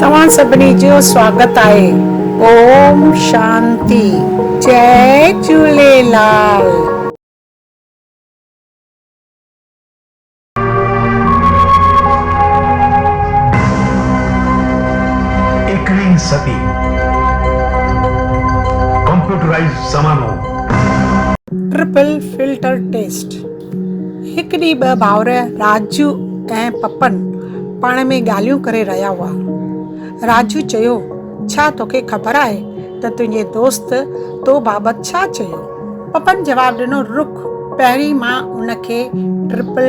توهان سڀني جو سواگت آهي. اوم شانتي. جئي جهوليلال. ايڪويهين صدي، ڪمپيوٽرائيزڊ زمانو. ٽرپل فلٽر ٽيسٽ، هڪ ڏينهن ٻه ڀائر راجو ۽ پپن پاڻ ۾ ڳالهيون ڪري رهيا هئا. راجو چيو، ڇا توکي خبر آهي ته تنهنجي دوست تو بابت ڇا چيو؟ پپن جواب ڏنو، رڪ، پهرين مان ان کي ٽرپل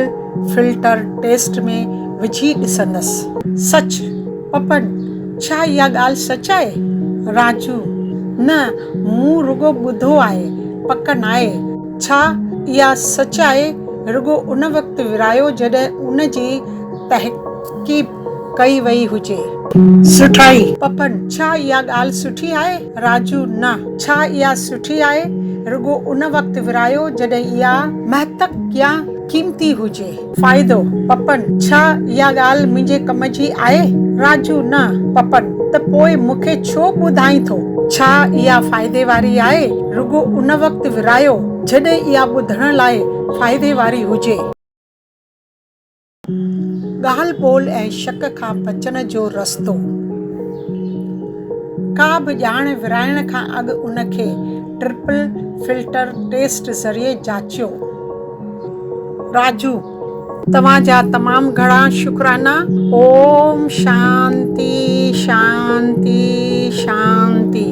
فلٽر ٽيسٽ ۾ وجهي ڏسندس. سچ؟ پپن، ڇا اها ڳالهه سچ آهي؟ راجو، نه، مون رڳو ٻڌو آهي، پڪ ناهي. ڇا اها سچ آهي؟ رڳو ان وقت ورهايو جڏهن ان جي تحقيق ڪئي وئي هجي. سٺائي. پپن، ڇا اها ڳالهه سٺي آهي؟ راجو، نه. ڇا اها سٺي آهي؟ رڳو ان وقت ورهايو جڏهن اها مهتڪ يا قيمتي هجي. فائدو. پپن، ڇا اها ڳالهه منهنجي ڪم جي آهي؟ راجو، نه. پپن، ته پوء مون کي ڇو ٻڌائين ٿو؟ ڇا اها فائدي واري آهي؟ رڳو ان وقت ورهايو جڏهن اها ٻڌڻ لاء فائدي واري هجي. ڳالهه ٻولهه ۽ شڪ کان بچڻ جو رستو. ڪا به ڄاڻ ورهائڻ کان اڳ ان کي ٽرپل فلٽر ٽيسٽ ذريعي جاچيو. راجو. توهان جا تمام گهڻا شڪرانا. اوم شانتي شانتي شانتي.